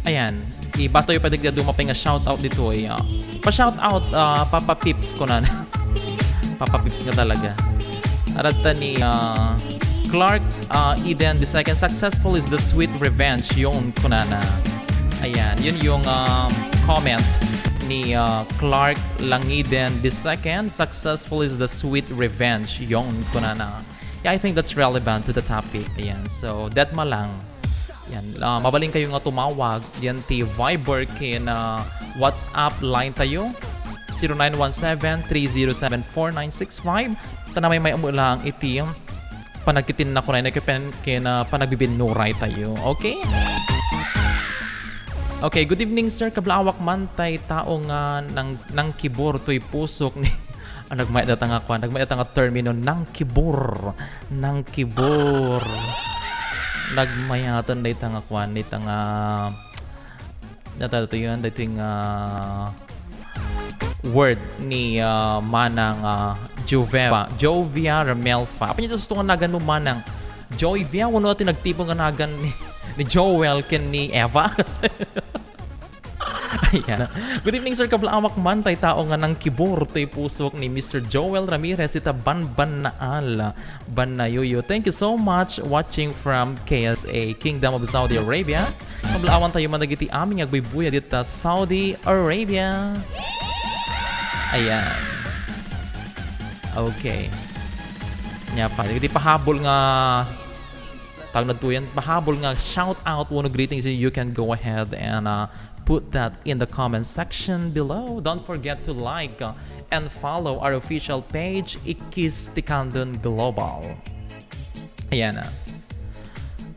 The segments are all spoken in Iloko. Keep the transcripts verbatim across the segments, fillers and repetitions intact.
Ayan, ibasa tayo pwede kaya dumapay nga shoutout ditoy. Ah, pa-shoutout, ah, Papa Pips, kunana. Papa Pips nga talaga. Aratta ni, ah, Clark, ah, Eden the second, "Successful is the sweet revenge," yun, kunana. Ayan, yun yung, um, comment ni, ah, Clark Langiden the second, "Successful is the sweet revenge," yun, kunana. Yeah, I think that's relevant to the topic. Ayan, so, detma lang. Yan, ah, mabalin kayo nga tumawag. Yan ti Viber ken, ah, WhatsApp line tayo. Zero nine one seven, three zero seven, four nine six five. Tanamay may amu lang iti panagkitinna ko na ken, ken, ah, panagbibinuray tayo. Okay? Okay, good evening, sir. Kablaawak man tay tao nga nang, nangkibur toy pusok ni Ah, nagmayat dayta nga kuan, nagmayat dayta nga termino, nangkibur. Nangkibur. Nagmayaten dayta nga kuan, dayta nga, dayta, dayta yun, dayta nga word ni, ah, Manang, ah, Jovia, Jovia Ramelfa. Apay nia gusto nga nagan mo, Manang? Jovia, wano ti nagtipon nga nagan ni, ni Joel ken ni Eva? Ayan. Good evening, sir. Kablaawak man tay tao nga nangkibur toy pusok ni Mister Joel Ramirez ita Banbannaal, Bannayuyu. Thank you so much. Watching from K S A, Kingdom of Saudi Arabia. Kablaawan tayo man dagiti amin nga agbuybuya dita Saudi Arabia. Ayan. Okay. Nia pa, dagiti pahabol nga Tawag na tuyan, pahabol nga shout out wenno greetings, you can go ahead and, uh, put that in the comment section below. Don't forget to like, uh, and follow our official page, Ikkis ti Candon Global. Ayan na.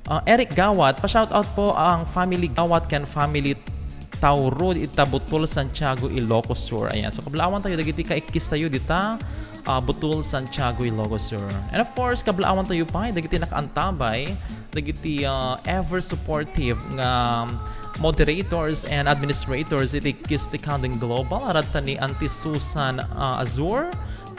Uh, Eric Gawat, pa-shout out po ang family Gawat ken family Tauro ita Botul, Santiago, Ilocos Sur. Ayan. So, kablaawan tayo dagiti kaikkis tayo dita, ah, Botul, Santiago, Ilocos Sur. And of course, kablaawan tayo pa dagiti nakaantabay, dagiti, ah, ever supportive nga moderators and administrators iti Ikkis ti Candon Global, aratta ni Auntie Susan, ah, Azur,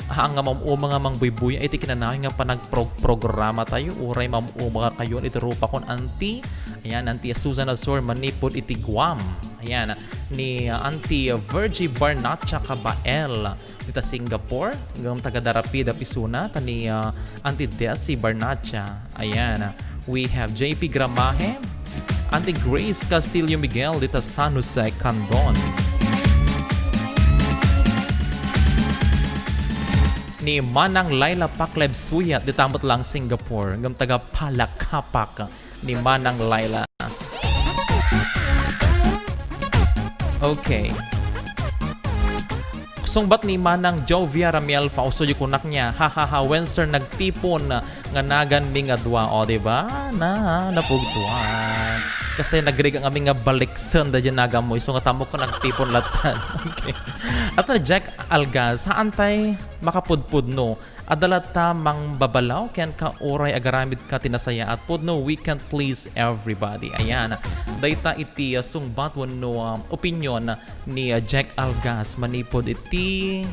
haan nga mam-uma nga mangbuybuya iti kinanayon nga panagprog-, programa tayo, uray mam-uma kayon iti rupakon, Auntie. Ayan, Auntie Susan Azur, manipud iti Guam. Ayan, ni, uh, Auntie Virgie Barnacha Kabael dita Singapore, ngem taga Darapi, Dappisona, ta ni, uh, Auntie Desi Barnacha. Ayan, we have J P Gramahe, Auntie Grace Castillo Miguel dita San Jose, Candon. Ni Manang Laila Pakleb Suyat dita met lang Singapore, ngem taga Palakapak ni Manang Laila. Okay. Sungbat ni Manang Jovia Ramiel Fausto, di kunak niya, "Hahaha, when, sir, nagtipon nga nagan mi nga dua?" O, di ba? Na, napugtuan. Kasi nagrigat kami nga baliksen da dyan nagan mo. Isu nga tamok ko nagtipon latan. Okay. At na Jack Algas, haan tay makapudpudno. Adda latta mangbabalaw kenka uray agaramidka ti nasayaat. Pudno, we can't please everybody. Ayan. Dayta iti, uh, sungbat wenno, um, opinion ni, uh, Jack Algas manipud iti,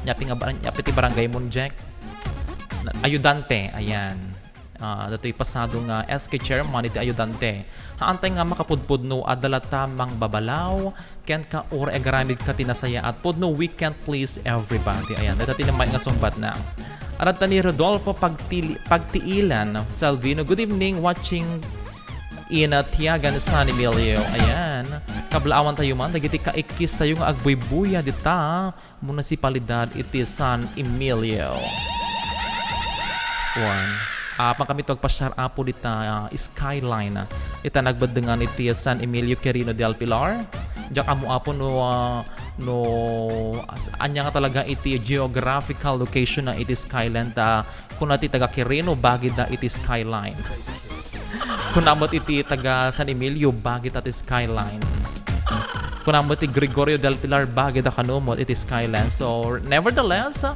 nia pay nga bar-, nia pay ti barangay mo, Jack? Na-, ayudante. Ayan. Ah, datoy pasado nga S K chairman iti ayudante. Haantay nga makapudpudno, adda latta mangbabalaw kenka uray agaramidka ti nasayaat. Pudno, we can't please everybody. Ayan, dayta ti namay nga sungbatna. Aratta ni Rodolfo Pagtili-, Pagtiilan Salvino. Good evening, watching in, uh, Tiagan, San Emilio. Ayan. Kablaawan tayo man dagiti kaikkis tayo nga agbuybuya dita munisipalidad iti San Emilio. One. Apan kami to agpasiar, Apo, dita, ah, skyline, ah, ita nagbeddengan iti San Emilio Quirino del Pilar. Diak ammo, Apo, no, ah, no, as-, ania nga talaga iti geographical location na iti skyline ta kuna ti taga Quirino, bagida iti skyline. Kuna met iti taga San Emilio, bagida ti skyline. Kuna met ti Gregorio del Pilar, bagida kano met iti skyline. So, nevertheless,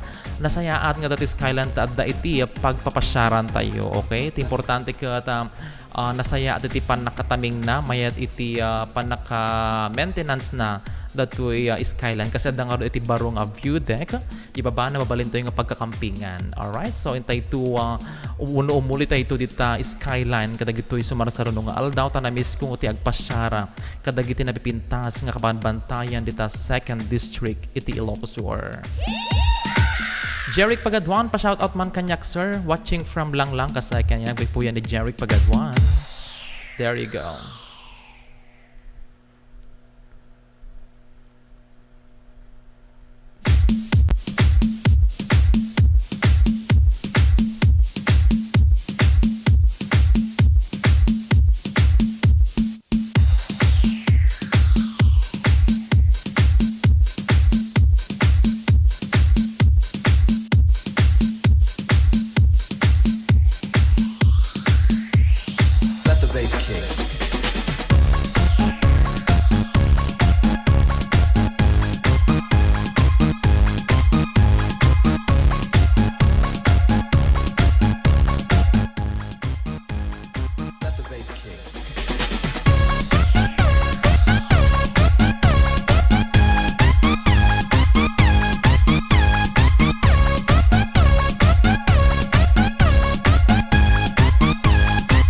nasayaat nga dati skyline ta adda iti pagpapasiaran tayo. Okay? Ti importante ket, ah, ah, nasayaat iti pannakatamingna, mayat iti, ah, pannaka-maintenance na datoy, ah, skyline, kasi adda ngarud iti baro nga view deck. Ibabana, mabalintoy nga pagkakampingan. Alright? So, intay to, ah, uno umuli tayo to dita skyline, kadagitoy sumarsaruno nga aldaw, ta namiskong ti agpasiara kadagiti napipintas nga kabanbantayan dita Second District iti Ilocos Sur. Jeric Pagaduan, pa-shoutout man kaniak, sir. Watching from Langlang, Kasay, kaniak, bipuyan ni Jeric Pagaduan. There you go. Let the bass kick. Let the bass kick. Let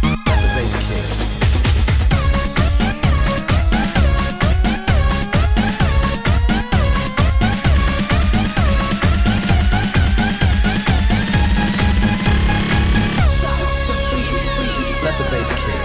the bass kick. Let the bass kick.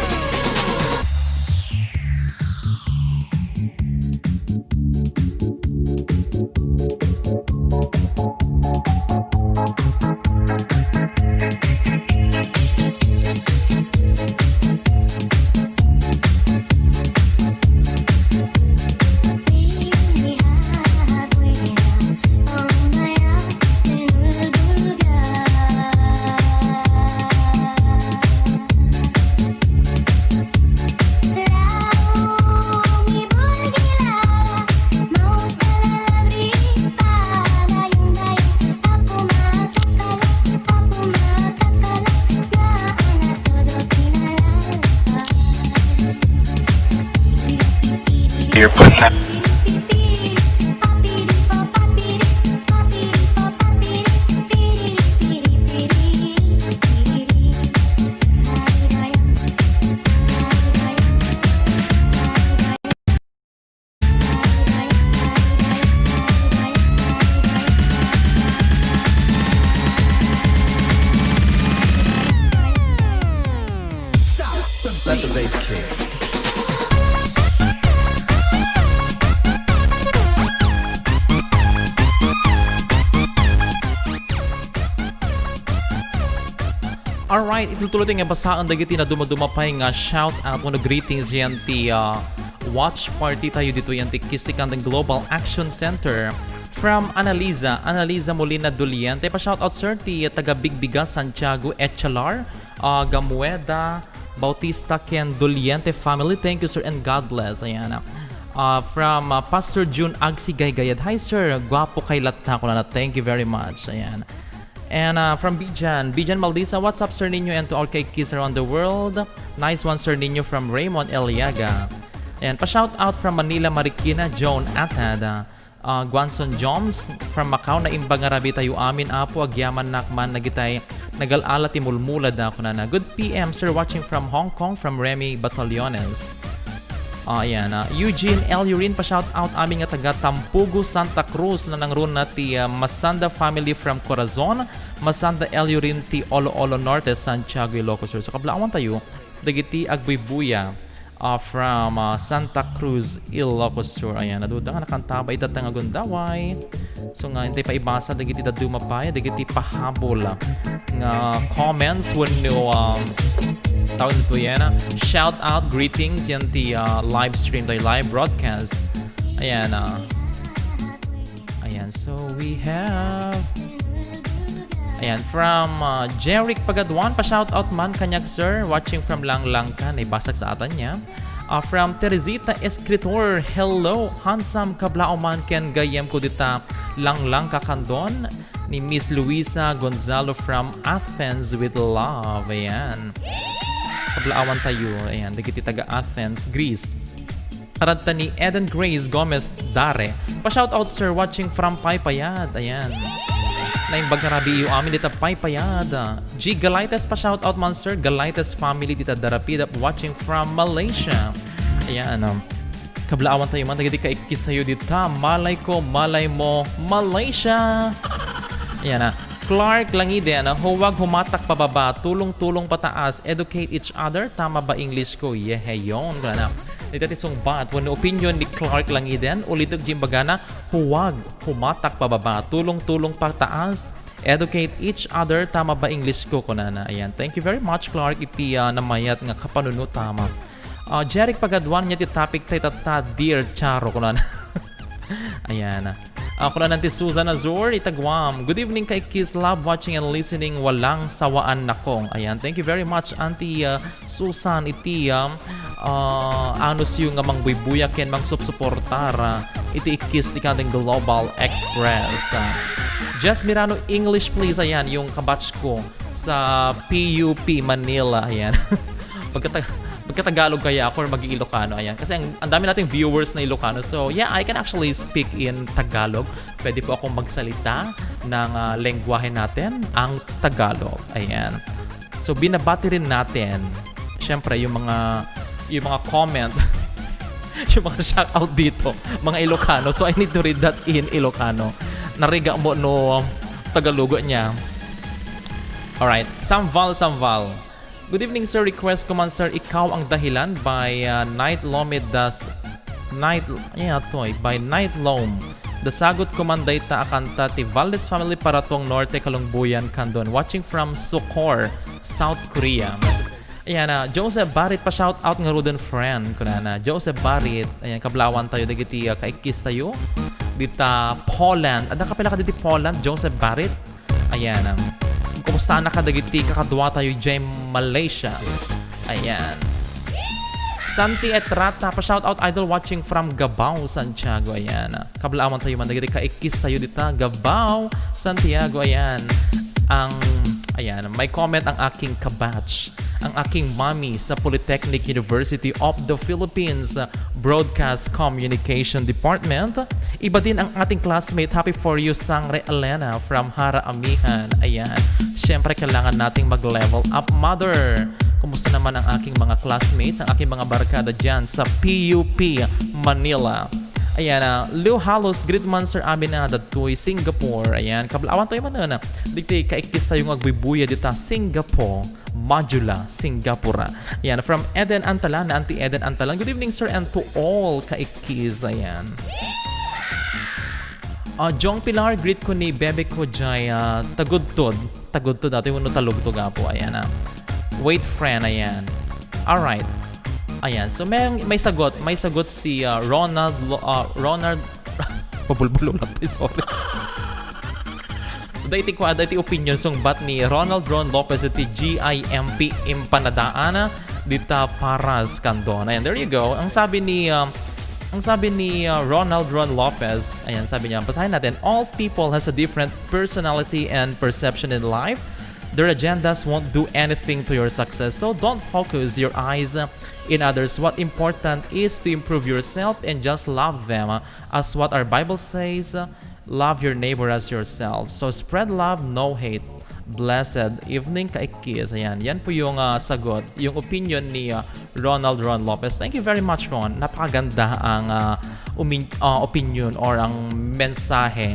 You're putting that. Let the bass kick. Alright, itultuloy tayo nga basaen dagiti naduma-duma pay nga shout out wenno greetings diyan ti, ah, watch party tayo ditoy diyan ti Kisikan Global Action Center. From Analiza, Analiza Molina Doliente, pa-shout out, sir, ti taga Bigbigas, Santiago, Echalar, ah, Gamueda, Bautista ken Doliente family. Thank you, sir, and God bless. Ayan, ah. Ah, from, ah, Pastor June Agsi Gaygayad. "Hi, sir. Guapo kay latta," kunana. Thank you very much. Ayan. And, uh, from Bijan, Bijan Maldisa, "What's up, Sir Nino, and to all Kay Kids around the world? Nice one, Sir Nino," from Raymond Eliaga. And pa-shout out from Manila, Marikina, Joan Atad, uh, uh, Guanson Joms, from Macau, "Naimbag nga rabii tayo amin, Apo, agyamannak man dagitay nagal-ala ti mulmulada," kunana. "Good P M, sir, watching from Hong Kong," from Remy Batallones. Ah, ayan, ah, Eugene L. Yurin, pa-shout out amin nga taga Tampugo, Santa Cruz, nanangruna ti, ah, Masanda family from Corazon, Masanda L. Yurin ti Olo-Olo Norte, Santiago, Ilocos Sur. So, kablaawan tayo, dagiti agbuybuya, ah, from, ah, Santa Cruz, Ilocos Sur. Ayan, adda nga nakanta ba ita nga gundaway. So nga, intay pa ibasa dagiti dadduma pay, dagiti pahabol nga comments wenno, um, tawag dito yan, ah, shout out, greetings, yan ti, ah, live stream, ti live broadcast. Ayan, ah. Ayan, so we have, ayan, from, ah, Jeric Pagaduan, pa-shout out man kaniak, sir, watching from Langlangka, naibasag sa atan niya. Ah, from Teresita Escritor, "Hello, handsome, kablaaw man ken gayyem ko dita Langlangka, kandon ni Miss Luisa Gonzalo from Athens with love." Ayan. Kablaawan tayo. Ayan, dagiti taga Athens, Greece. Aradta ni Eden Grace Gomez Dare. Pa-shoutout, sir, watching from Paypayad. Ayan. Naimbag nga rabii amin dita Paypayad. G Galaites, pa-shoutout man, sir. Galaites family dita Darapidap, watching from Malaysia. Ayan, ano. Kablaawan tayo man, dagiti kaikkis tayo dita. Malay ko, malay mo, Malaysia. Ayan, ah. Clark Langiden, huwag humatak pababa, tulong-tulong pataas, educate each other. Tama ba English ko? Yeheyon, kunana. Dita ti sungbat wenno opinion ni Clark Langiden, ulitek ti imbagana, huwag humatak pababa, tulong-tulong pataas, educate each other. Tama ba English ko? Kunana. Ayan. Thank you very much, Clark, iti, ah, namayat nga kapanunotam. Ah, Jeric Pagaduan, ania ti topic tayo tatta, Dear Charo, kunana. Ayan. Ah, kunana ti Susan Azor, ita Guam. Good evening, kaikkis. Love watching and listening. Walang sawaan, nakong. Ayan. Thank you very much, Auntie, ah, Susan, iti, ah, ah, anusyo nga mangbuybuya ken mangsupsuportar, ah, iti ikkis ti Kanding Global Express. Ah, Jess Mirano, English, please. Ayan, yung kabatch ko sa P U P Manila. Ayan. Magkata-, magkatagalog kaya ako or mag-Ilocano? Ayan. Kasi ang, ang dami nating viewers na Ilocano. So, yeah, I can actually speak in Tagalog. Pwede po akong magsalita ng, ah, lengguwahe natin, ang Tagalog. Ayan. So, binabati rin natin, syempre, yung mga, yung mga comment, yung mga shoutout dito, mga Ilocano. So, I need to read that in Ilocano. Nariga mo no Tagalogo niya. Alright. Samval, Samval. Good evening, sir. Request ko man, sir, Ikaw ang Dahilan by, uh, Night Lomid Das-, Night, yeah, toy, by Night Lom. Dasagot ko man dayta a kanta ti Valdez Family, Paratuong Norte, Kalumbuyan, Candon. Watching from Sukor, South Korea. Ayan na, Joseph Barit, pa-shoutout nga ruden friend, kunana. Joseph Barit, ayan, kablaawan tayo, dagiti, uh, kaikkis tayo. Dita Poland. Adda ka pala ka diti Poland, Joseph Barit? Ayan, um, kumusta na ka dagiti kakadua tayo diay Malaysia? Ayan. Santi Etrata, pa-shoutout, idol, watching from Gabao, Santiago. Ayan. Kablaawan tayo man dagiti kaikkis tayo dita Gabao, Santiago. Ayan. Ang, ayan, may comment ang aking kabatch, ang aking mami sa Polytechnic University of the Philippines, Broadcast Communication Department. Iba din ang ating classmate, happy for you, Sangre Elena from Hara, Amihan. Ayan. Siyempre, kailangan nating mag-level up, mother. Kumusta naman ang aking mga classmates, ang aking mga barkada dyan sa P U P Manila? Ayan, ah, Leo Halos, greet man, Sir Amin, ah, datoy Singapore. Ayan, kablaawan tayo man, ah, dagiti kaikkis tayo nga agbuybuya dita Singapore. Majula, Singapore. Ayan, from Eden Antalan, Auntie Eden Antalan. Good evening, sir, and to all kaikkis. Ayan. Ah, Jong Pilar, greet ko ni bebe ko diay, ah, Tagudtod. Tagudtod, datoy wenno Talugtog, apo. Ayan, ah. Wait, friend, ayan. Alright. Ayan. So, may, may sagot. May sagot si, ah, Ronald Lo-, ah, Ronald, pabulbulo lang, sorry. Daytoy kua, daytoy opinion sungbat ni Ronald Ron Lopez iti G I M P Impanadaan dita Paras, Candon. Ayan, there you go. Ang sabi ni, um, ang sabi ni, uh, Ronald Ron Lopez, ayan, sabi niya, basahin natin, "All people has a different personality and perception in life. Their agendas won't do anything to your success. So don't focus your eyes in others. What important is to improve yourself and just love them. As what our Bible says, love your neighbor as yourself. So spread love, no hate. Blessed evening, kaikkis." Ayan, yan po yung, ah, sagot, yung opinion ni, ah, Ronald Ron Lopez. Thank you very much, Ron. Napakaganda ang, ah, umin-, ah, opinion or ang mensahe,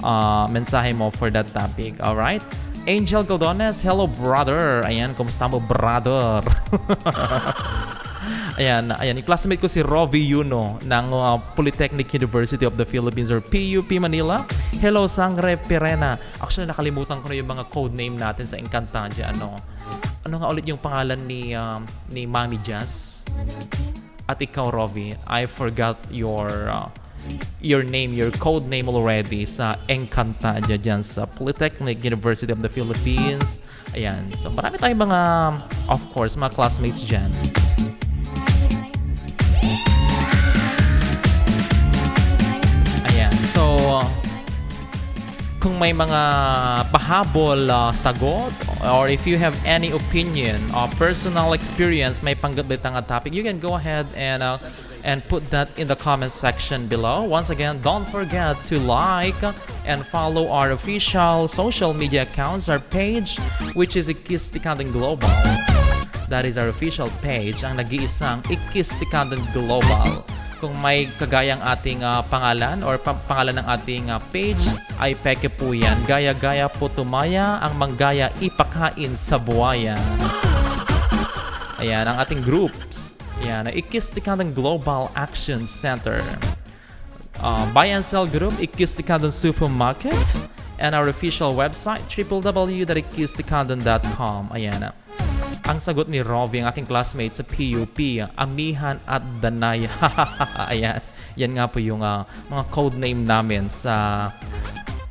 ah, mensahe mo for that topic. Alright? Angel Galdones, hello, brother. Ayan, kumusta mo, brother? Ayan, ayan, yung classmate ko si Rovi Yuno ng, uh, Polytechnic University of the Philippines or P U P Manila. Hello, Sangre Pirena. Actually, nakalimutan ko na yung mga code name natin sa Encantadia, ano. Ano nga ulit yung pangalan ni, um, ni Mami Jazz? At ikaw, Rovi, I forgot your, uh, your name, your code name already sa Encantadia dyan sa Polytechnic University of the Philippines. Ayan. So, marami tayong mga, of course, mga classmates dyan. Ayan. So, kung may mga pahabol, ah, sagot, or if you have any opinion, ah, personal experience, maipanggep dita nga topic, you can go ahead and, ah, and put that in the comment section below. Once again, don't forget to like and follow our official social media accounts, our page, which is Ikis Tikandang Global. That is our official page, ang nag-iisang Ikis Tikandang Global. Kung may kagayang ating, ah, pangalan or pa-, pangalan ng ating, ah, page, ay peke po yan. Gaya-gaya po tumaya, ang manggaya ipakain sa buwaya. Ayan, ang ating groups. Ayan, ang Ikis Tikandang Global Action Center. Uh, buy and sell group, Ikis Tikandang Supermarket. And our official website, triple W dot ikis tikandang dot com. Ayan, ah. Ang sagot ni Rovi, ang aking classmate sa P U P, amihan at danay. Ayan. Yan nga po yung, ah, mga code name namin sa,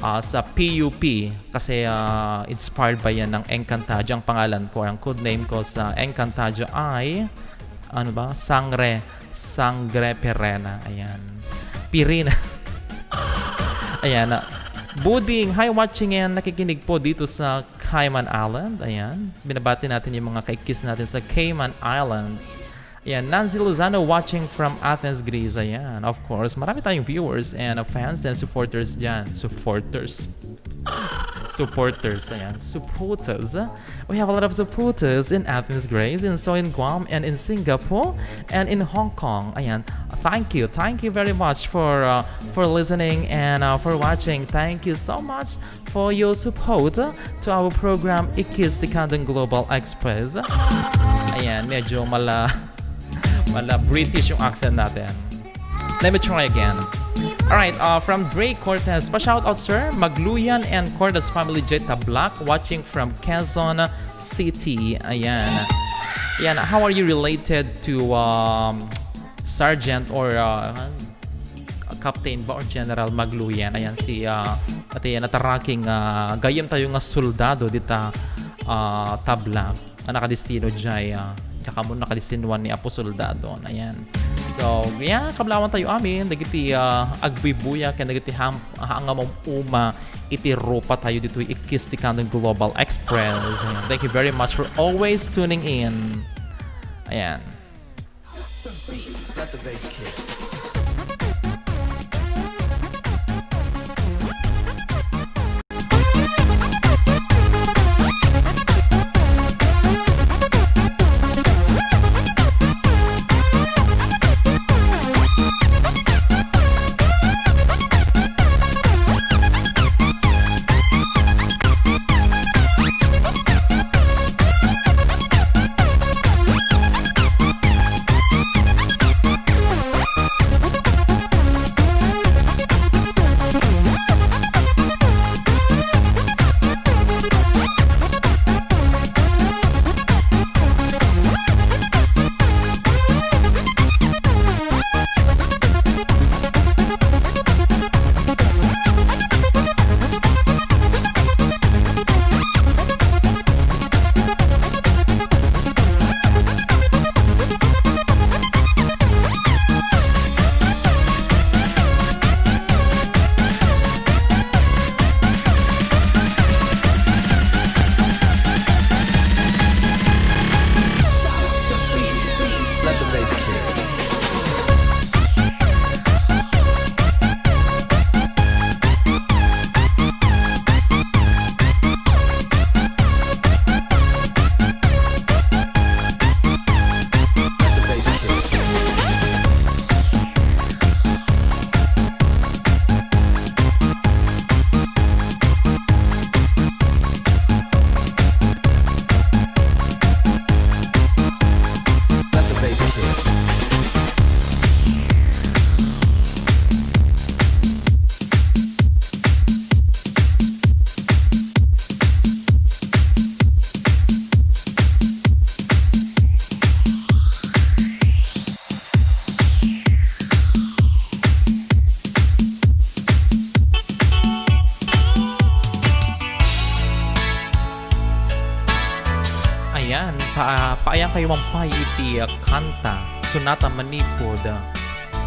ah, sa P U P. Kasi, ah, inspired by yan ng Encantadia. Ang pangalan ko, ang code name ko sa Encantadia ay, ano ba? Sangre, Sangre Perena. Ayan. Pirina. Ayan, ah. Buding, hi, watching and nakikinig po dito sa Cayman Island. Ayan. Binabati natin yung mga kaikis natin sa Cayman Island. Ayan, Nancy Lozano watching from Athens, Greece. Ayan, of course, marami tayong viewers and, uh, fans and supporters dyan. Supporters. Supporters, ayan. Supporters. We have a lot of supporters in Athens, Greece, and so in Guam and in Singapore and in Hong Kong. Ayan, thank you. Thank you very much for, uh, for listening and, uh, for watching. Thank you so much for your support, uh, to our program, Ikis Tikandang Global Express. Ayan, medyo mala, mala British yung accent natin. Let me try again. Alright, uh, from Drake Cortez, pa-shoutout, sir. Magluyan and Cortez family, J Tablac, watching from Quezon City. Ayan. Ayan, how are you related to, um, Sergeant or, uh, Captain ba or General Magluyan? Ayan, si, uh, ati, nataraking, uh, gayyem tayo nga soldado dita, uh, Tablac. Nga nakadestino jay, ah, kakamun nakadestinuan ni Apo Soldado. Ayan. So, yeah, kablawan tayo amin, dagiti, ah, agbuybuya, ken dagiti ham-, ah, nga mam-uma iti rupa tayo ditoy Ikis Tikandang Global Express. Ayan. Thank you very much for always tuning in. Ayan. Let the bass kick. Let the bass kick. Ayan, pa-, paayan kayo man pay iti, ah, kanta, Sonata Manipud, ah,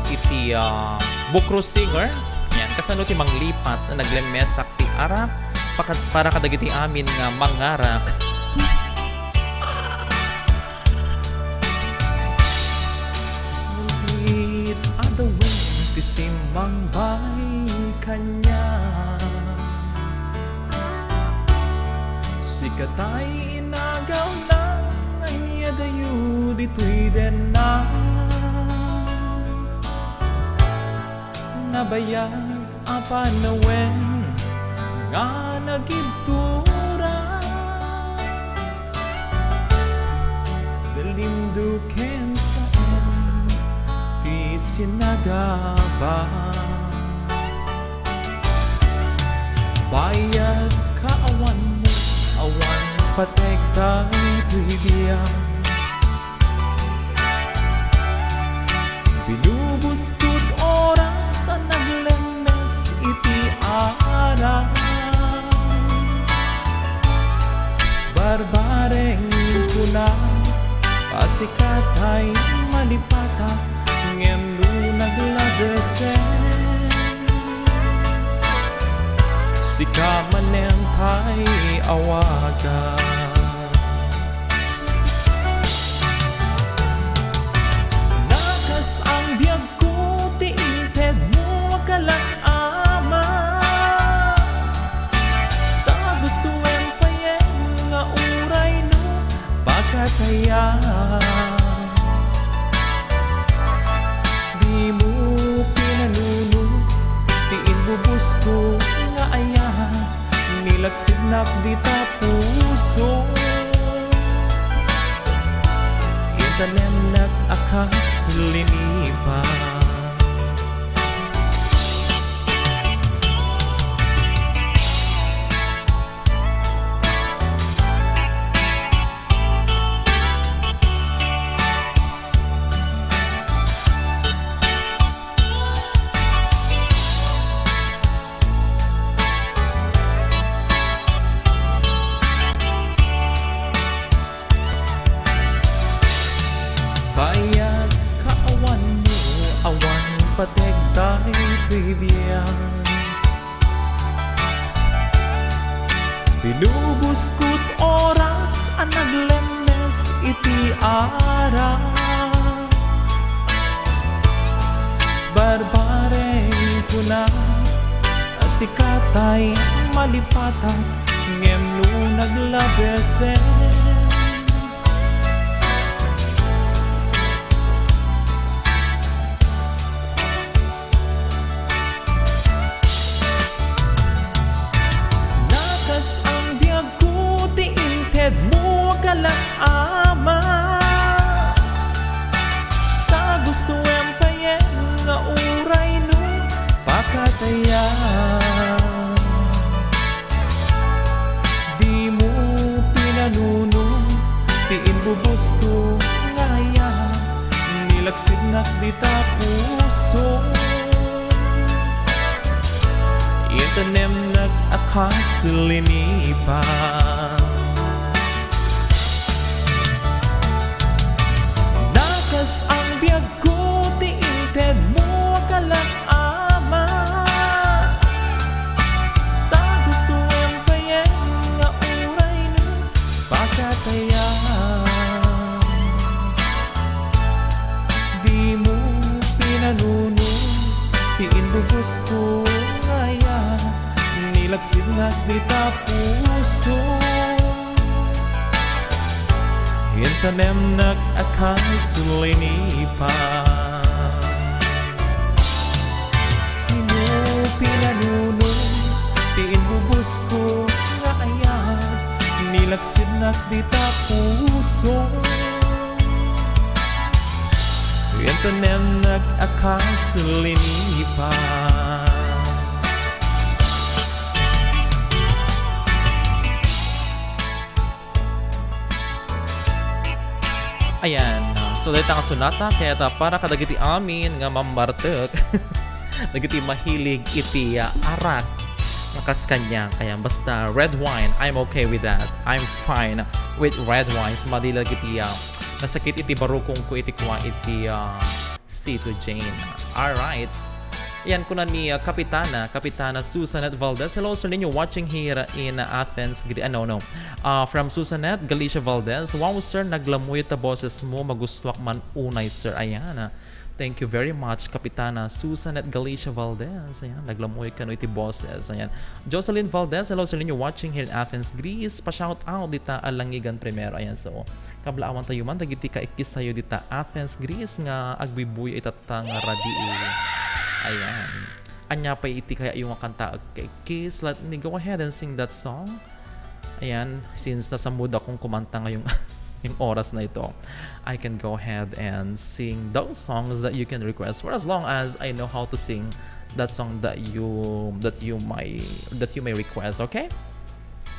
iti, ah, Bukro Singer. Yan, kasano ti manglipat a naglemmesak ti arak, paka-, para kadagiti amin nga mangarak. kaniak. Sika tay inagawna, ania dayo ditoy denna. Nabayag a panawen nga nagibtura. Dalimdo ken saen ti sinagaba. Bayag ka awanmo, awan pateg daytoy biag. Binubuskot oras a naglemmes iti aram. Barbareng kuna, pasikatay malipatak, ngem no naglabesen, sika manen tay awagan. Nakas-ang biagko ti intedmo, kalak ama. Ta gustoem payen nga uray no pakatayan. Dimo pinanuno ti imbubusko nga ayan. Nilaksidnak dita puso. Intanemnak a kas linipa. Bayag ka awanmo, awan pateg daytoy biag. Binubuskot oras a naglemmes iti aram. Barbareng kuna, a sikatay malipatak, ngem no naglabesen, nakas-ang biagko ti intedmo, kalak ama. Ta gustoem payen nga uray no pakatayan. Dimo pinanuno ti imbubusko nga ayan. Nilaksidnak dita puso. Intanemnak a kas linipa. Nakas-ang biagko ti intedmo, kalak ama. Ta gustoem payen nga uray no pakatayan. Dimo pinanuno ti imbubusko nga ayan. Nilaksidnak dita puso. Intanemnak a kas linipa. Dimo pinanuno ti imbubusko nga ayan. Nilaksidnak dita puso. Intanemnak a kas linipa. Ayan. So, dayta nga sonata, kayat para kadagiti amin nga mammartek, dagiti mahilig iti, ah, arak, nga kas kaniak. Ayan, basta red wine, I'm okay with that. I'm fine with red wine. So, madi dagiti, ah, nasakit iti barukongko iti kua iti, ah, Cito Jane. Alright. Ayan, kuna ni, ah, Kapitana, Kapitana Susanet Valdez. "Hello, Sir Nino, watching here in Athens, Gre-," ah, no, no. Ah, from Susanet, Galicia Valdez. "Wow, sir, naglamuyot ta boses mo. Magustuak man unay, sir." Ayan, ah. Thank you very much, Kapitana Susanet Galicia Valdez. Ayan, naglamoy kano iti boses. Ayan. Jocelyn Valdez, hello sa inyo, watching here in Athens, Greece. Pa-shout out dita a Langigan primero. Ayan, so, kablaawan tayo man, dagiti kaikkis tayo dita Athens, Greece, nga agbibuya itatta nga radio. Ayan. Ania pay iti kayatyo nga kanta, kaikkis? Let me go ahead and sing that song. Ayan, since nasa mood akong kumanta ngayong, ngayong oras na ito, I can go ahead and sing those songs that you can request for, as long as I know how to sing that song that you, that you may, that you may request, okay?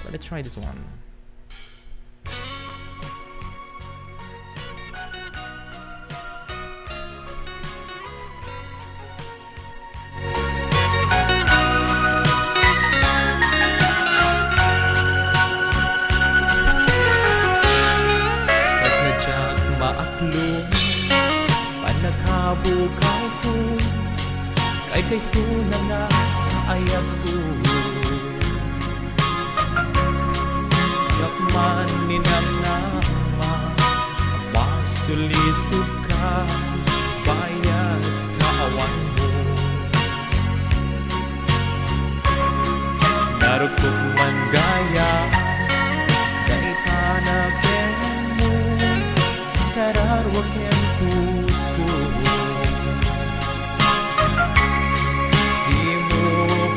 Let me try this one. Kasla diak maaklon, pannakabukawko, kaykaysona nga ayatko. Diak man ninamnama, masulisog ka, bayat ka awanmo. Naruktok man gayam, naitana kenmo, kararua ken puso. Dimo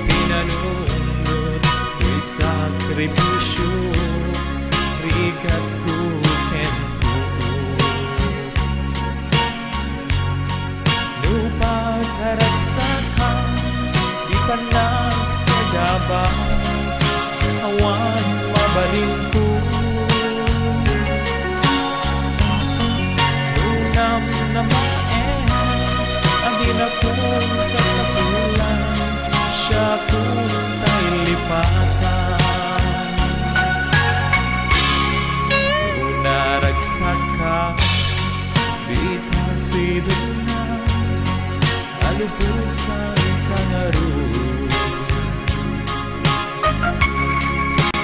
pinanunot toy sakrifisio, rigatko ken tuo. No pagkaragsakam, di panagsagaba, awan mabalinko. No namnamaen a dinakon kasapulan, siakon tay lipatan. No naragsakkam, dita sidongna, alubosanka ngarud.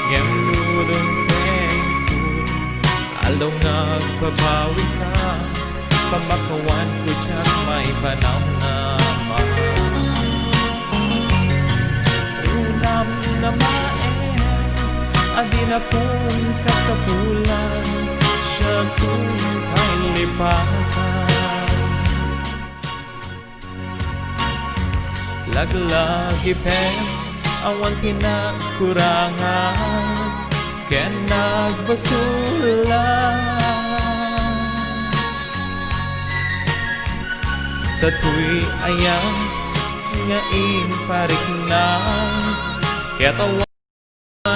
Ngem no dumtengko, aldaw nga agbabawika, pamakawanko diak maipanamnama. No namnamaen a dinakon kasapulan, siakon tay lipatan. Laglagipem awan ti nakurangan ken nagbasolan. Datoy ayan nga imparikna, ket awan